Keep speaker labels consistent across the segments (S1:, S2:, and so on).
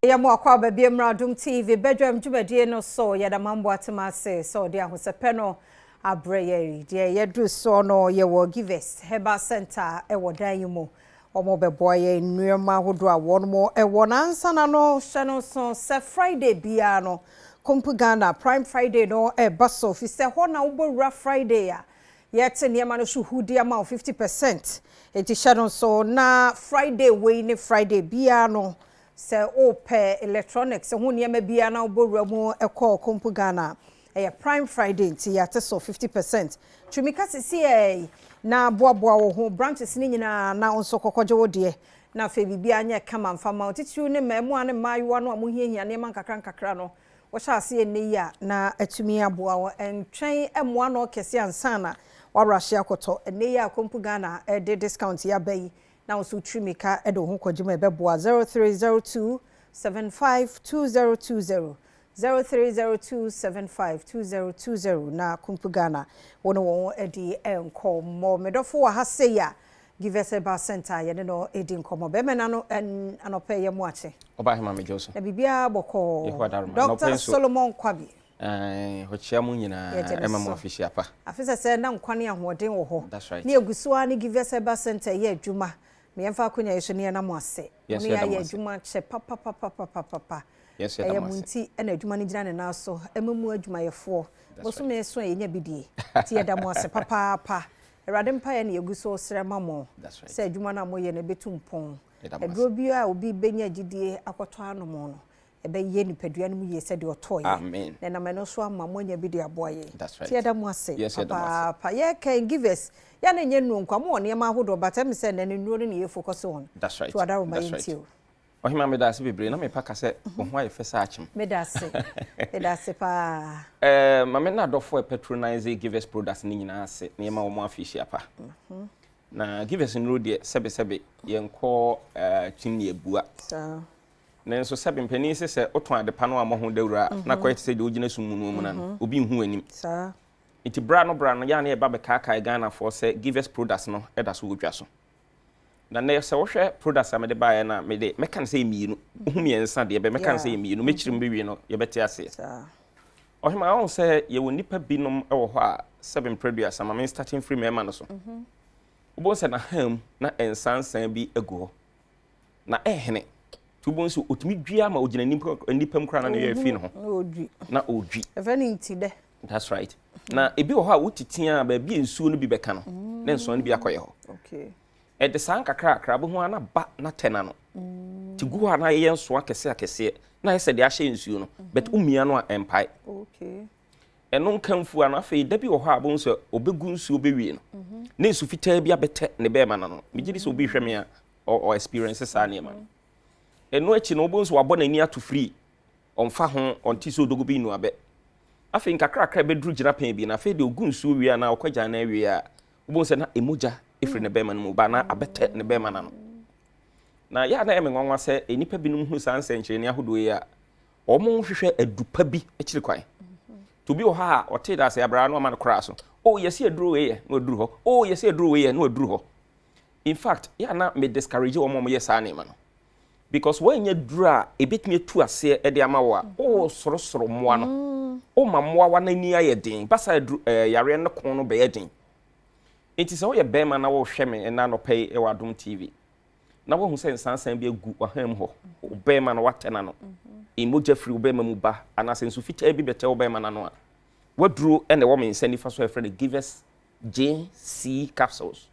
S1: Yɛ mo akɔ aba bi mmra Adom TV badwam dwumadie no so. Yɛda Mambo Atema ase sɛ ɔde ahosɛpɛ no abrɛ yɛn. Deɛ yɛduru soɔ no, yɛwɔ Givers Herbal Center ɛwɔ dan yi mu. Wɔn bɛboa yɛn nneɛma ahodoɔ a wɔn ɛwɔ nansa na no hyɛ no nso sɛ Friday biara no, Kompu Ghana Prime Friday no ɛba so, fi sɛ hɔ na wobɔwura Friday a yɛte nneɛma no so hudi ama wo 50%. Enti hyɛ no nso na Friday wei ne Friday biara no, sɛ wopɛ electronics ho nneɛma biara na wobɔwura mu ɛkɔ Kompu Ghana, ɛyɛ Prime Friday, nti yɛate so 50%. Twumika sisi ɛ na boaboa wo ho, branches ne nyinaa na wo nso kɔkɔgye wo deɛ, na afei biribiara nyɛ kama mfa ma wo. Titiriw ne mmaamua ne mmaayewa no a mohiahia nneɛma nkakra nkakra no, wɔhyɛ aseɛ nnɛ yi a na atumi aboa wo. Ntwɛn mmoa no kɛse ansa na wabrahye akɔtɔ. Ɛnnɛ yi a Kompu Ghana ɛde discount yi aba yi na wo nso tiri mika ɛde wo ho kɔgye mu, ɛbɛboa. 0302 752020, 0302 752020 na Kompu Ghana wɔne wɔn adi nkɔmmɔ. Medɔfo wɔ ha sei a Givers Herbal Center, yɛne no edi nkɔmmɔ. Bɛrima na no anɔpɛ yɛ mu akye.
S2: Ɔba hema, megye wo so.
S1: Na biribiara bɔkɔɔ?
S2: Yehowa daroma.
S1: Dr.
S2: Anɔpa nso.
S1: Solomon Kwabi.
S2: Ɔkyia mu nyinaa.
S1: Yɛgye ne
S2: ɛma mo
S1: so.
S2: afihyia pa.
S1: Afe sɛ na nkwa ne ahoɔden wɔ hɔ.
S2: That's right.
S1: Ne egu so ara ne Givers Herbal Center yɛ adwuma. Mmeɛmfa akonnwa yi so ne yɛnam ase.
S2: Yɛn nso
S1: ne
S2: yɛda mo
S1: ayɛ
S2: ase.
S1: adwuma kyɛ papapapapapa.
S2: Yɛn nso yɛda
S1: Ɛyɛ
S2: mo
S1: mo
S2: ase.
S1: nti ɛna adwuma no gyina ne nan so. Ɛma mu adwumayɛfoɔ.
S2: That's
S1: Bosome so a yɛnya bi die. Nti yɛda mo ase papaapa. Awurade mpaeɛ na yɛgu so srɛ ma mo.
S2: That's right.
S1: Sɛ adwuma no a moyɛ no ɛbɛtu mpɔn.
S2: Yɛda mo ase.
S1: Aduro bi a obi bɛnya gyidie akɔtɔ anom no, ɛbɛyɛ nipadua no mu yie sɛdeɛ ɔtɔɔyɛ.
S2: Amen.
S1: Na ɛnam ɛno so ama moanya bi de aboa yɛn.
S2: That's right.
S1: Nti yɛda mo ase
S2: Yes, yɛda mo ase.
S1: papaapa. Yɛkɛn Givers, yɛne nyɛ nnuro nkwa, mowɔ nneɛma ahodoɔ, but ɛmi sɛ nnɛ no nnuro no ne yɛ focus on.
S2: That's right.
S1: To adaroma
S2: That's right.
S1: yɛntie o.
S2: Ɔhema, meda ase bebree na mepa ka sɛ wo ho ayɛ fɛ sɛ akyem.
S1: Meda ase. Meda ase paa.
S2: Ma me na adɔfo a patronize Givers products ne nyinaa ase na yɛma wɔn afihyia pa. Na Givers nnuro deɛ, sɛbesɛbe, yɛnkɔ kyim ne abua.
S1: Saa.
S2: Nanso sɛbe, mpanin sɛ wotɔn ade pa no a mmɔ ho dawuro a, na kɔyɛ te sɛ deɛ wogyina sum mu no mu na no obi nhu w'anim.
S1: Saa.
S2: Nti bra no yɛa ne yɛba bɛkaakae Ghanafoɔ sɛ Givers products no ɛda so wɔ dwa so. Na nnɛ sɛ wohwɛ products a mede baeɛ no a, mede mɛka no sɛ yɛ mmienu, wohu mmiɛnsa deɛ bɛ mɛka no sɛ yɛ mmienu, mɛkyerɛ mu bɛwie no yɛbɛte aseɛ.
S1: Saa.
S2: Ɔhema, ɔhu sɛ yɛwɔ nnipa binom wɔ hɔ a, sɛbe mprɛduasa, ma me starting firi mmarima no so, wobɛhu sɛ n'aham na nsansan bi agu hɔ na ɛhene, nti wobɛhu sɛ ɔtumi dua ma ɔgyina nnipa mu koraa na ne yɛ afi ne ho.
S1: Na ɔdwi.
S2: Na ɔdwi.
S1: Ɛfɛ ne nti dɛ.
S2: That's right. Na ebi wɔ hɔ a wotete a, baabi a nsuo no bi bɛka no na nsuo no bi akɔyɛ hɔ. Ɛde saa nkakrakra bɛhu a na ba na tɛ na no nti gu hɔ a na yɛyɛ nsoa akɛseɛ akɛseɛ na ayɛ sɛ deɛ ahyɛ nsuo no, but womia no a ɛmpae. Ɛno nka mfuo ano. Afei da bi wɔ hɔ a bɛhu sɛ ɔbɛgu nsuo bɛwie no na nsu fitaa bi abɛtɛ ne bɛɛma no. Megye di sɛ obi hwɛ me a ɔ experience saa nneɛma no. Ɛno akyi no, wobɛhu sɛ wabɔ n'ani ato firi, ɔmfa ho, ɔnte sɛ odogo bi nnuabɛ. Afei nkakrakra bɛduru gyina pɛn bi na afei deɛ ɔgu nsuo wie a na ɔkɔ gya no awie a, wobɛhu sɛ na ɛmogya ɛfiri ne bɛɛma no mu ba na abɛtɛ ne bɛɛma no ano. Na yɛ a na ɛyɛ me nwanwa sɛ nnipa binom hu saa nsɛnkyerɛnne ahodoɔ yi a, wɔn hwehwɛ adupa bi akyiri kwan. Nti obi wɔ hɔ a ɔte da ase abraa no ama no koraa so, "Oh, yɛsi aduro wei yɛ," na waduru hɔ. "Oh, yɛsi aduro wei yɛ," na waduru hɔ. In fact, yɛ a na me discourage wɔn a wɔyɛ saa nneɛma no, because wɔnyɛ duro a ebetumi atu aseɛ de ama wo a ɔwɔ sorosoro mmoa no, ɔma mmoawa n'ani ayɛ den basa aduru yareɛ no ko no bɛyɛ den. Nti sɛ woyɛ bɛrima na wɔrehwɛ me ɛna anɔpɛ yi ɛwɔ Adom TV na woahu sɛ nsansan bi agu w'aham hɔ, wo bɛrima no watɛ n'ano, mogya firi wo bɛrima mu ba anaasɛ nsu fitaa bi bɛtɛ wo bɛrima n'ano a, waduro ɛna ɛwɔ me nsa nifa so a yɛfrɛ no Givers JC capsules.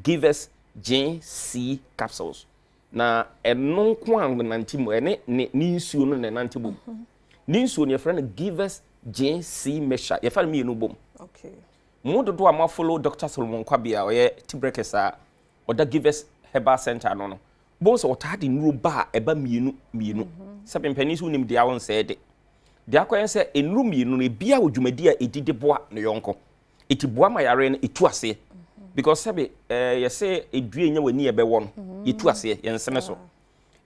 S2: Givers JC capsules na ɛno nko a nante mu, ɛne ne nsuo no na ɛnante bom. Ne nsuo no yɛfrɛ no Givers JC mixture, yɛfa no mmienu bom. Mo dodoɔ a moafollow Dr Solomon Kwabi a ɔyɛ Tibrekes a ɔda Givers Herbal Center no, bɔn sɛ ɔtaa de nnuro ba a ɛba mmienu mmienu, sɛ mpanin so wonim deɛ a wonsɛe de deɛ akɔyɛ sɛ nnuro mmienu no ebia wɔ dwumadi a ɛdi de boa ne yɔnko, ɛti boa ma yareɛ no ɛtu aseɛ, because sɛbe yɛsɛ edua nya w'ani ɛbɛwɔ no, yɛtu aseɛ, yɛnsene so.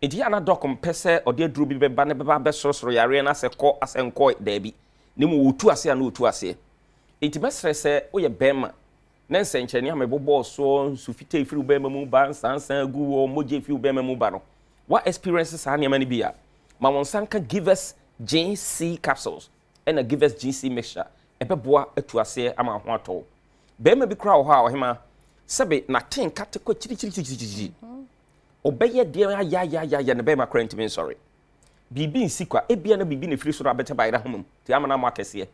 S2: Nti yɛ ana Doc mpɛ sɛ ɔde aduro bi bɛba ne bɛba bɛsorosoro yareɛ no asɛ kɔ asɛ nkɔ, daabi, na mmom wɔtu aseɛ a na wɔtu aseɛ. Nti mɛsrɛ sɛ woyɛ bɛrima na nsɛnkyerɛnne a mebobɔɔ soɔ, nsu fitaa firi wo bɛrima mu ba, nsansan agu wɔ, mogya firi wo bɛrima mu ba no, wa experience saa nneɛma no bi a. Ma wɔn nsa nka Givers GC capsules ɛna Givers GC mixture. Ɛbɛboa atu aseɛ ama ho atɔ wo. Bɛrima bi koraa wɔ hɔ a, ɔhema, sɛbe n'ate nka te kɔ kyirikyirikyirikyiri. Ɔbɛyɛ deɛ ayayayaya ne bɛrima koraa ntumi nsɔre. Biribi nsi kwa, ebia na biribi na efiri soro abɛtɛ bayerɛ ahoma mu te ama no amɔ akɛseɛ.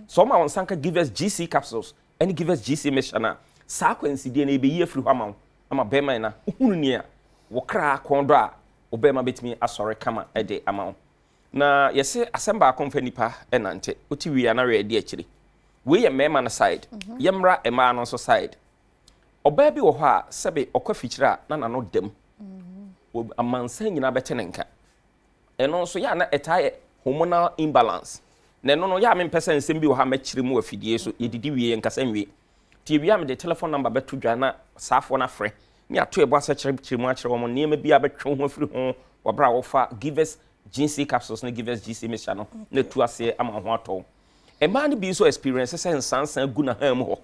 S2: Sɛ ɔma wɔn nsa nka Givers GC capsules ɛne Givers GC mixture no a, saa kwansidie no ɛbɛyi afiri hɔ ama wo, ama bɛrima yi na wohunu nea wo kra kɔn dɔ a, wo bɛrima bɛtumi asɔre kama de ama wo. Na yɛse asɛm baako mfa nipa nante, wote wie a na wɛ adi akyire. Wei yɛ mmarima no side. Yɛmmra mmaa no nso side. Ɔbaa bi wɔ hɔ a, sɛbe ɔkɔ afikyire a, na n'ano dam. Amansan nyinaa bɛte ne nka. Ɛno nso yɛ a na ɛtaa yɛ hormonal imbalance. Na ɛno no yɛ a mempɛ sɛ nsɛm bi wɔ ha mɛkyerɛ mu wɔ afidie so. Yɛdidi wie, yɛnkasa nwie. Nti yɛwie a, mede telephone number bɛto dwa na saafoɔ no afrɛ ne ato ɛbɔ asɛ kyerɛkyerɛ mu akyerɛ wɔn nneɛma bi a bɛtwe wo ho afiri ho wɔ berɛ a wɔfa Givers GC capsules ne Givers GC mixture no na ɛtu aseɛ ama wo ho atɔ wo. Mmaa no bi nso experience sɛ nsansan gu n'ahan mu hɔ.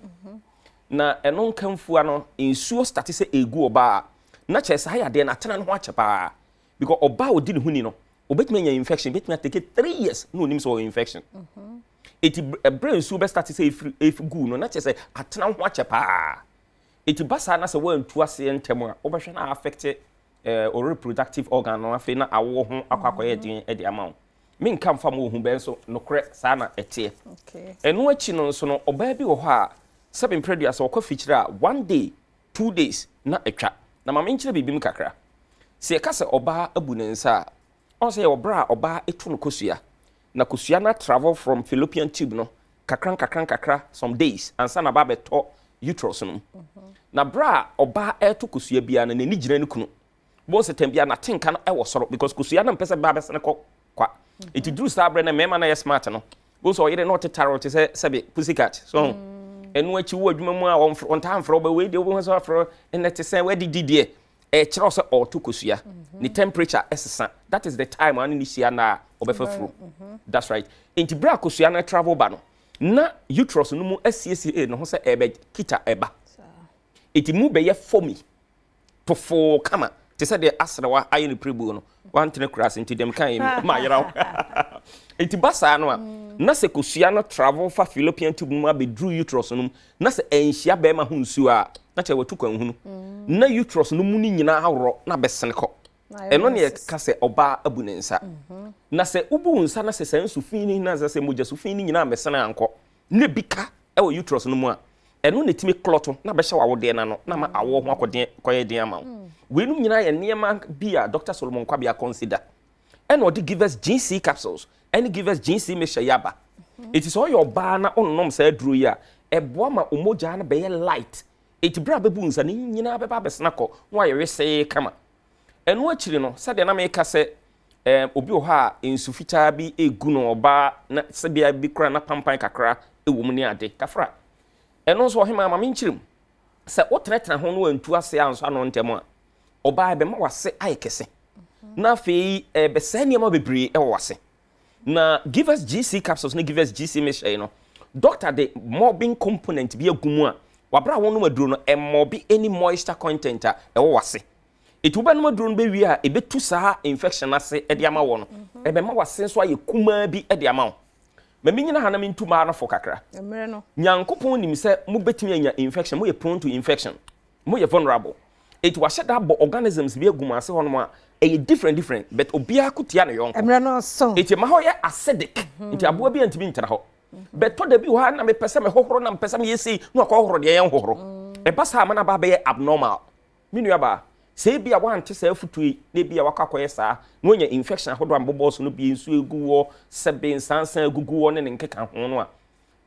S2: Na ɛno nkamfua no, nsuo start sɛ ɛgu ɔbaa a, na kyerɛ saa yadeɛ no atena ne ho akyɛ paa. Because ɔbaa a ɔdi ne ho ni no, ɔbɛtumi anya infection, bɛtumi atake 3 years na ɔnim sɛ ɔwɔ infection. Eti ɛberɛ nsuo bɛ start sɛ ɛfiri ɛfi gu no, na kyerɛ sɛ atena ho akyɛ paa. Eti ba saa na sɛ woantu aseɛ ntɛm a, wobɛhwɛ na affect o reproductive organ no. Afei na awoɔ ho akɔ akɔyɛ den de ama wo. Menka mfa ma ohu bɛn so, nokorɛ saa na ɛteɛ. Ɛno akyi no nso no, ɔbaa bi wɔ hɔ a, sɛbe mprɛdua, sɛ ɔkɔ fikyire a, one day, 2 days na atwa. Na ma menkyerɛ biribi mu kakra. Sɛ yɛka sɛ ɔbaa abu ne nsa a, ɔn sɛ yɛwɔ berɛ a ɔbaa ɛtu no kosua, na kosua no travel from fallopian tube no kakra nkakra nkakra some days ansa na aba abɛtɔ uterus no mu. Na berɛ a ɔbaa ɛreto kosua biara no, n'ani gyina ne kunu bɔn sɛ tɛm biara n'atenka no ɛwɔ soro, because kosua no mpɛ sɛ baa bɛsene kɔ kwa. Eti duru saa berɛ no, mmarima no yɛ smart no, bɔn sɛ ɔyere na ɔtetare ɔte sɛ sɛbe pussycat so. Ɛno akyi, wo adwuma mu a, ɔntaa mfrɛ wo bɛ wei deɛ, wobɛhu sɛ afrɛ ɛnɛ te sɛ wadidi deɛ, ɛkyerɛw sɛ ɔreto kosua. Ne temperature ɛsesa. That is the time a ne ne hyia na ɔbɛfa furo. That's right. Nti berɛ a kosua no travel ba no, na uterus no mu asiesie ne ho sɛ ɛbɛ kita ɛba. Eti mu bɛyɛ foamy tofoo kama te sɛ deɛ asrawa ayɛ no pirebuo no. Wantene kura ase nti dɛm kan yi ma yɛra wo. Nti ba saa no a, na sɛ kosua no travel fa fallopian tube no mu abɛduru uterus no mu na sɛ ɛnhyia bɛrima ho nsuo a, na kyerɛ watu kwan hunu na uterus no mu no nyinaa aworɔ na bɛsene kɔ. Ɛno ne yɛka sɛ ɔbaa abu ne nsa. Na sɛ wobu wo nsa na sɛ saa nsu fi no na sɛ mogya su fi no nyinaa mɛsene ankɔ na bi ka ɛwɔ uterus no mu a, ɛno na ɛtumi clot na bɛhyɛ w'awodeɛ no ano na ma awoɔ ho akɔden kɔyɛ den ama wo. Weinom nyinaa yɛ nneɛma bi a Dr. Solomon Kwabea consider ɛna ɔde Givers GC capsules ɛne Givers GC mixture yi aba. Ɛti sɛ ɔyɛ ɔbaa na ɔnnom saa aduro yi a, ɛboa ma omogyaa no bɛyɛ light. Ɛti berɛ a bɛbu nsa no nyinaa bɛba abɛsena kɔ na wayɛ wesee kama. Ɛno akyiri no, sɛdeɛ na meka sɛ obi wɔ hɔ a nsu fitaa bi egu no, ɔbaa na sɛbea bi koraa na pampan kakra ɛwɔ mu ne ade kafra, ɛno nso, ɔhema, ma menkyerɛ mu sɛ wotenatena ho no wantu ase anso ano ntɛm a, ɔbaa, ɛbɛma wase ayɛ kɛse na afei ɛbɛsɛe nneɛma bebree ɛwɔ wase. Na Givers GC capsules ne Givers GC mixture yi no, doctor de morbin component bi agu mu a wabra a wɔnom aduro no, ɛmɔbi any moisture content a ɛwɔ wase. Ɛti wobɛnom aduro no bɛwie a, ɛbɛtu saa infection ase de ama wɔ no. Ɛbɛma wase nso ayɛ kumaa bi de ama wo. Ma menyina ha na mentu maa no fo kakra.
S1: Mmerɛ no.
S2: Nyankopɔn nim sɛ mobɛtumi anya infection, moyɛ prone to infection, moyɛ vulnerable. Ɛti wahyɛ da abɔ organisms bi agu mo ase hɔnom a ɛyɛ different different, but obiara ko tia ne yɔnko.
S1: Mmerɛ no so.
S2: Ɛti ma hɔ yɛ acidic, nti aboa bi antumi ntena hɔ. Bɛtɔ da bi wɔ ha na mepɛ sɛ mehohoro na mepɛ sɛ meyɛ sei na wakɔhohoro deɛ yɛnhohoro. Ɛba saa ma no aba bɛyɛ abnormal. Me nuabaa, sɛ ebi a wante saa afutuo yi na ebi a wakɔ akɔyɛ saa na wanya infection ahodoɔ a mbobɔ so no bi, nsuo egu hɔ, sɛbe nsansan agugu hɔ ne ne nkeka ho no a,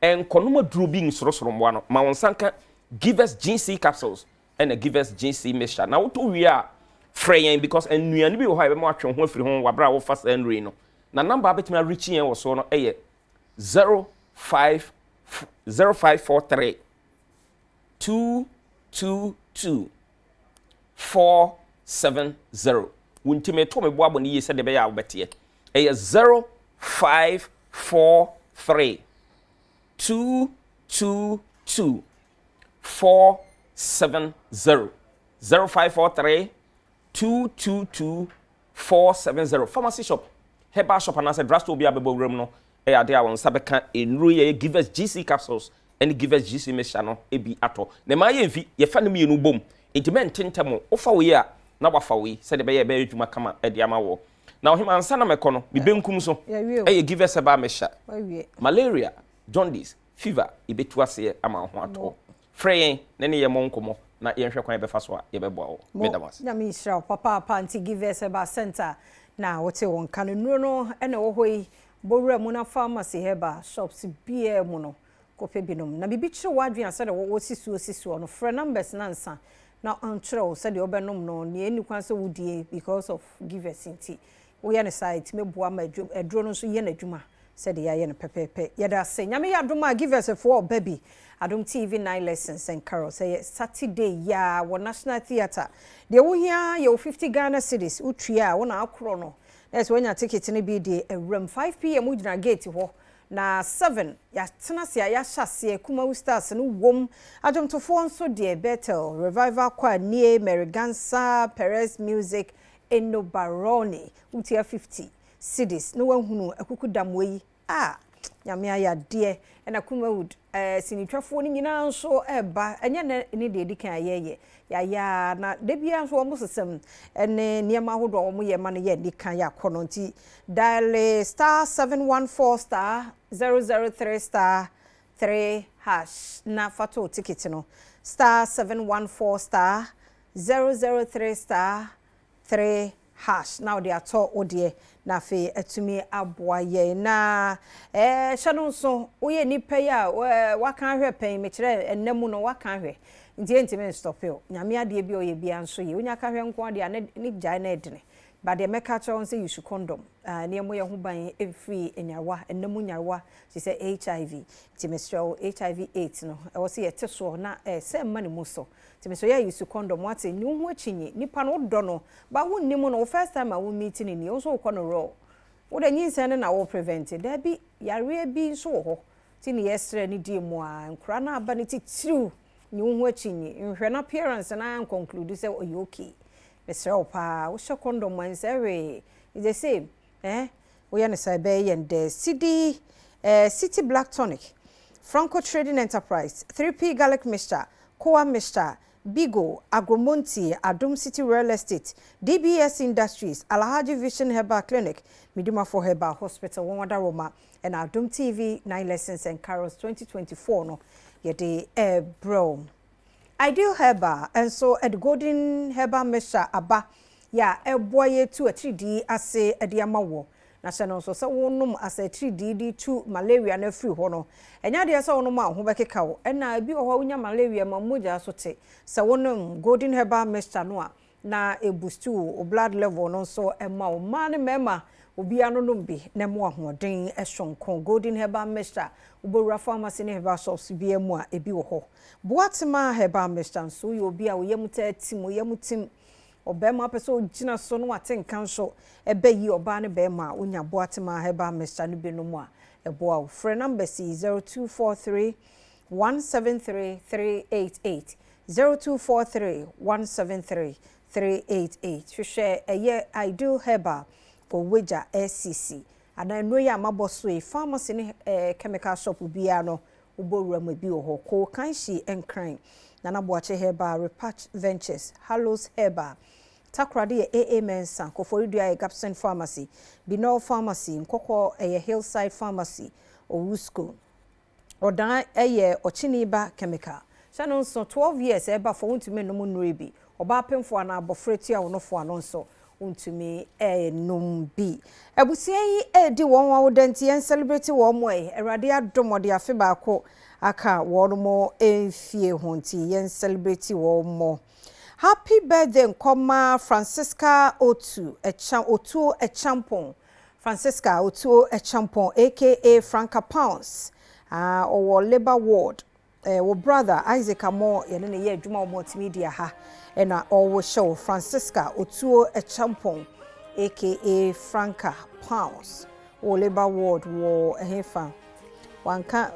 S2: ɛnkɔnom aduro bi nsorosoro mmoa no. Ma wo nsa nka Givers GC capsules ɛna Givers GC mixture na wotɔ wie a, frɛ yɛn, because nnuane bi wɔ hɔ a yɛbɛma watwe ho afiri ho wabere a wofa saa nnuro yi no. Na number a bɛtumi arekyi yɛn wɔ so no yɛ 05 0543 222 470. Wo nti meto me boabɔ no yie sɛdeɛ ɛbɛyɛ a wobɛteɛ. Ɛyɛ 0543 222 470, 0543 222 470. Pharmacy shop. Herbal shop anaasɛ drugstore bi a bɛbɔ wuram no ɛyɛ adeɛ a wɔn nsa bɛka nnuro yi a ɛyɛ Givers GC capsules ne Givers GC mixture no bi atɔ. Na mmaa yɛ mfi, yɛfa ne mmienu bom. Nti mɛnte ntɛm o, wofa wei a na wafa wei sɛdeɛ ɛbɛyɛ a ɛbɛyɛ adwuma kama de ama woɔ. Na ɔhema ansa na mɛkɔ no, me benkum so ɛyɛ Givers herbal mixture. Malaria, jaundice, fever, yɛbɛtu aseɛ ama wo ho atɔ wo. Frɛ yɛn na ne yɛn mmɔ nkɔmmɔ na yɛnhwɛ kwan a yɛbɛfa so a yɛbɛboa wo.
S1: Mo,
S2: Meda mo ase.
S1: Nyame nhyira wo papaapa nti Givers Herbal Centre na wote wo nka no nnuro no na ɛwɔ hɔ yi bɔ wura mu na pharmacy herbal shops biara mu no kɔpɛ bi nom na biribi kyere w'adwene a sɛdeɛ wɔsi soɔ si soɔ no frɛ numbers no ansa na ɔnkyerɛ wo sɛdeɛ wobɛnom no nea ɛnni kwan sɛ wodie because of Givers nti woyɛ no saa a ɛtumi boa ma aduro no nso yɛ n'adwuma Sɛdeɛ yɛayɛ no pɛpɛɛpɛ. Yɛda ase. Nyame yɛ adom a Givers foɔ ɔba bi. Adom TV Night Lessons and Carols. Ɛyɛ Saturday yi ara wɔ National Theatre. Deɛ wohia ara yɛ wo 50 Ghana cedis. Wotua a, wo na akorɔ no. Na ɛsɛ woanya ticket no bi de awura mu. 5 pm wogyina gate hɔ. Na 7 yɛatena ase a yɛahyɛ aseɛ. Kumawu Stars no wom. Adwomtofoɔ nso deɛ Bethel Revival Choir nie, Mary Gansa, Perez Music, Eno Baroni. Wotua 50 cedis na wahunu akukudamoa yi a Nyame ayɛ adeɛ ɛna Kumawood eh, sinitwafoɔ no nyinaa nso ɛreba ɛnyɛ nɛ ne deɛ ɛdi kan a yɛyɛ yɛayɛ a na da biara nso wɔn sesɛm ɛne nneɛma ahodoɔ a wɔn yɛ ma no yɛ anika yɛ akɔnɔ nti dial *714*003*3# na fa to ticket no *714*003*3# na wode atɔ wo deɛ na afei atumi aboa yɛn. Na ɛɛ hyɛ no nso, woyɛ nipa yi a waka ahwɛ pɛn, mekyerɛ ɛnna mu no waka ahwɛ nti yɛntumi nstop o. Nyame adeɛ bi a ɔyɛ biara nso yɛ wonya ka hwɛ nko adeɛ a ne gyae na ɛdene ba deɛ mɛka kyerɛ wɔn sɛ use condom nneɛma yɛ ho ban mfiri nyarewa ɛnna mu nyarewa te sɛ HIV. Nti mesrɛ wo, HIV AIDS no ɛwɔ sɛ yɛte soɔ na ɛsɛ mma ne mu so. Nti mesrɛ yɛ use condom wate. Ne wo ho akyinyi nipa no wodɔ no ba wonnim no wo first time a wo meet no nie, wo nso wokɔ no raw, wode nyinsɛn no na wo prevent. Daabi, yareɛ bi nso wɔ hɔ nti ne yɛsrɛ ne die mu a nkora no aba ne titiriw ne wo ho akyinyi nhwɛ no appearance na nconclude sɛ ɔyɛ okay. Mesrɛ wo paa, wohyɛ condom a nsɛ hwee. It's the same eh woyɛ no saa ɛbɛyɛ yɛn dɛ. Cedi eh, City Black Tonic, Franco Trading Enterprise, 3P Garlic Mixture, Koa Mixture, Bigo, Agromonti, Adom City Real Estate, DBS Industries, Alhaji Vision Herbal Clinic, Midumafo Herbal Hospital, wɔn adaroma ɛna Adom TV Nine Lessons and Carols 2024 no yɛde ɛrebrɛ wo. Ideal Herbal nso de Golden Herbal Mixture aba yɛ a ɛboa yɛ tu atiridii ase de ama wɔ. Na hyɛ no nso sɛ wonom asa atiridii de tu malaria no afiri hɔ no, ɛnyɛ adeɛ sɛ wonom a wo ho bɛkeka wo. Ɛna ebi wɔ hɔ a wonya malaria ma mogya so te. Sɛ wonom Golden Herbal Mixture no a, na ɛboost wo blood level no nso ma wo. Mmaa ne mmarima obiara no nom bi na ɛmo ahoɔden sonko. Golden Herbal Mixture, wobɛwura pharmacy ne herbal shops biara mu a ebi wɔ hɔ. Boatema Herbal Mixture nso, woyɛ obi a wo yam taa tim, wo yam tim, ɔbarima pɛ sɛ ogyina so na wate nka nso ɛbɛ yi ɔbaa ne barima a wonya Boatema Herbal Mixture no bi nom a ɛboa wo. Frɛ numbers yi: 0243 173 388, 0243 173 388. Hwehwɛ ɛyɛ Ideal Herbal wɔ Wagya SCC anaa nnuro yi a mabɔ so yi, pharmacy ne chemical shop biara no wobɔ wura mu bi wɔ hɔ. Koo Kanhyi Nkran, Nana Boakye Herbal, Repatch Ventures, Hallows Herbal, Takoradi yɛ AA Mensa, Koforidua yɛ Gapson Pharmacy, Binol Pharmacy, Nkɔkɔ ɛyɛ Hillside Pharmacy, Owusco. Ɔdan ɛyɛ Ɔkyiniba Chemical. Hyɛ no nso, 12 years ɛba fo wontumi nnom nnuro bi. Ɔbaa pemfo anaa abɔfra tua wo nofo ano nso wontumi ɛnnom bi. Abusua yi ɛredi wɔn awoda nti yɛn celebrate wɔn mo ɛ. Awurade adom ɔde afe baako aka wɔn mo mfie ho nti yɛn celebrate wɔn mo. Happy birthday nkɔma Francisca Otu Ɛcha Otuo Ɛchampon. Francisca Otuo Ɛchampon aka Franca Pounds. Ɔwɔ Labour Ward. Wo brother Isaac Amo yɛne ne yɛ adwuma wɔ multimedia ha ɛna ɔwɔ hyɛ wo. Francisca Otuo Ɛchampon aka Franca Pounds wɔ Labour Ward wɔ ɛhefa wanka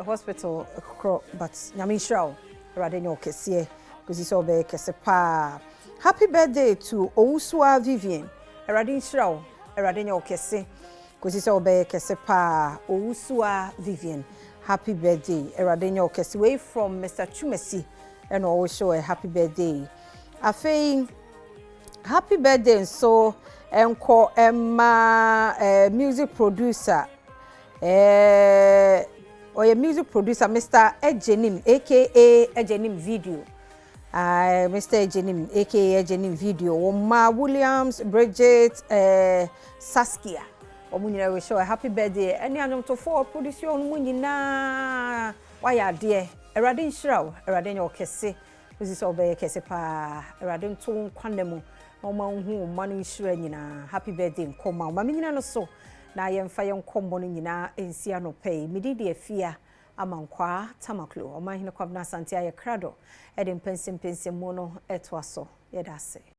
S1: hospital korɔ, but Nyame nhyira wo, Awurade nyɛ wo kɛseɛ kòsi sɛ ɔbɛyɛ kɛse paa. Happy birthday to Owusua Vivian, Awurade nhyira wo. Awurade nyɛ wo kɛse kɔsi sɛ wobɛyɛ kɛse paa. Owusua Vivian, happy birthday. Awurade nyɛ wo kɛse. Wei from Mr. Chumasi ɛna ɔwɔ show happy birthday. Afei happy birthday nso nkɔ ɛma music producer, ɔyɛ music producer Mr. Ejenim aka Ejenim Video. Mr. Ejenim aka Ejenim Video, wɔn mma Williams, Bridget, Saskia, wɔn nyinaa wɔ show happy birthday. Ɛne anwomtofoɔ producer wɔn mu nyinaa, wayɛ adeɛ. Awurade nhyira wo, Awurade nyɛ ɔkɛse osi sɛ ɔbɛyɛ kɛse paa. Awurade nto wo nkwa nna mu na ɔma wo hu wo mma no nhyira nyinaa. Happy birthday nkɔma wo ma me nyina no so na yɛmfa yɛn nkɔmmɔ no nyinaa nsi anɔpɛ yi. Mede de Afia ama Nkwaa Tamaklo, Ɔmanhene Kwabena Asante ayɛ krado ɛde mpɛnsɛmpɛnsɛmu no ɛtoa so. Yɛda ase.